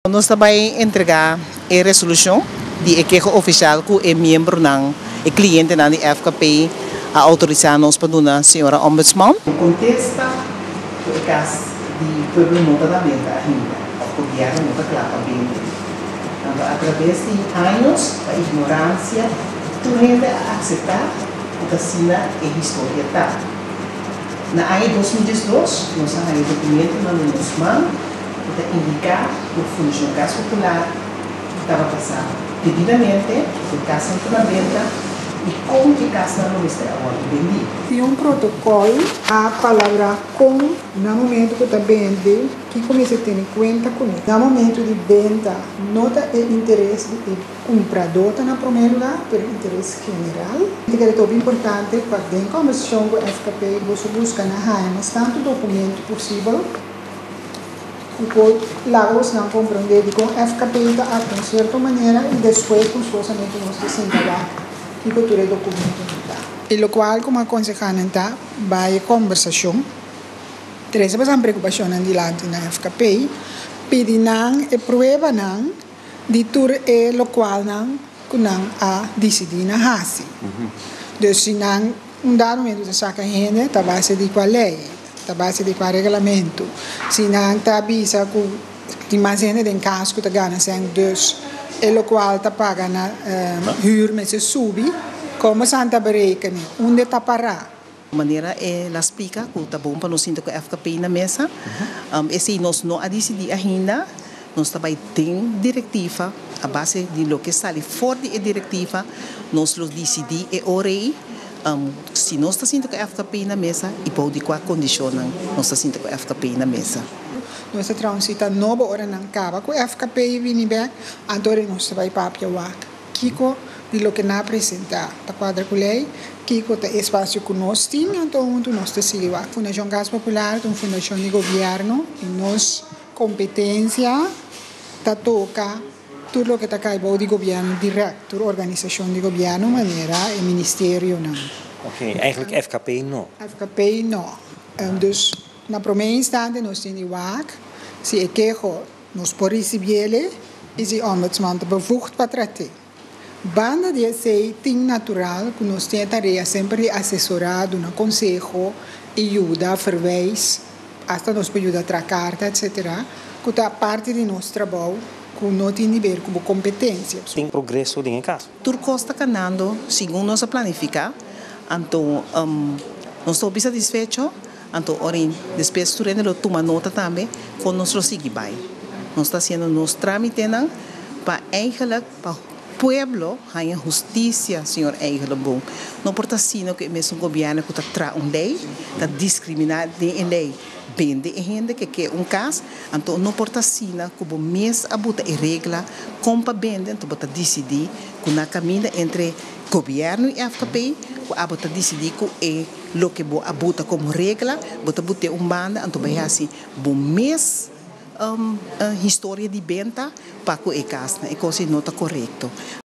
Nos ta bai entregá e resolushon di e keho ofisial ku e miembronan, e klientenan di FKP a outorisá nos pa duna señora Ombudsman. Kontesta ku e kas di pueblo no ta na benta ainda òf gobièrnu no ta kla pa bende. Anto atraves di años pa ignoransia tur hende a akseptá ku ta asina e historia ta. Na aña 2012 nos a haña dokumentonan den nos man ku ta indiká ku Fundashon Kas Popular tabata sa debidamente ku e kasnan ta na benta i kon e kasnan lo mester a wòrdu bendí. Tin un protokòl a palabrá kon na momentu ku ta bende kiko mester tene kuenta kuné. Na momentu di benta no ta e interes di e kumpradó ta na promé lugá, pero e interes general. Mi ta kere ta hopi importante pa den kòmbersashon ku FKP boso buska na haña mas tantu dokumentu posibel ku por laga bosnan komprondé dikon FKP ta aktua un sierto manera i despues gustosamente nos ta sinta wak kiko tur e dokumentonan ta. E lokual ku mi a konsehá nan ta bai e kòmbersashon, trese boso preokupashonnan dilanti na FKP, pidi nan e pruebanan di tur e lokualnan ku nan a disidí na hasi. Dus si nan un dado momento ta saka hende ta base di kua lei, ta base di kua reglamento. Si nan ta bisa ku tin mas hende den kas ku ta gana sèn dus e lokual ta paga na hür mester subi, komo san ta berekenen? Unda ta pará? Manera el a splika ku ta bon pa nos sinta ku FKP na mesa. Esei nos no a disidí ainda. Nos ta bai den direktiva. A base di loke sali for di e direktiva nos lo disidí e ora ei si nos ta sinta ku FKP na mesa i bou di kua kondishonnan nos ta sinta ku FKP na mesa. Nos ta traha un sita nobo ora nan kaba ku FKP i bini bèk, anto ora nos ta bai papia wak. Kiko di loke nan a presentá ta kuadra ku lei? Kiko ta e espasio ku nos tin? Anto huntu nos ta sigui wak. Fundashon Kas Popular ta un fundashon di gobièrnu i nos kompetensia ta toka tur loke ta kai bou di gobièrnu dirèkt, tur organisashon di gobièrnu manera e ministerionan. Oké, eigenlijk FKP no. FKP no. Dus na promé instante nos tin di wak si e keho Nos por risibiele i si Ombudsman ta bevoegd pa trat'é. Banda di esei tin natural ku nos tin e tarea semper di asesorá, duna konseho i yuda, verwijs, asta nos por yuda traha karta etsetera, ku ta parti di nos trabou ku no tin di ber ku bo kompetensia. Tin progreso den e kaso. Tur kos ta kanando segun nos a planifiká, anto nos ta hopi satisfecho. Anto ora i despues tur hende lo tuma nota tambe kon nos lo sigui bai. Nos ta hasiendo nos tramitenan pa eigenlijk pa pueblo haña hustisia, señor Eikelenboom. No por ta asina ku e mesun gobièrnu ku ta traha un lei ta diskriminá den e lei, bende e hende ke ke un kas. Anto no por ta asina ku bo mes a buta e regla kon pa bende, anto bo ta disidí ku na kaminda entre gobièrnu i FKP ku abo ta disidí ku e Loke bo a buta komo regla, bo ta but'é un banda, anto bai hasi bo mes historia di benta pa ku e kasnan. E kos ei no ta korekto.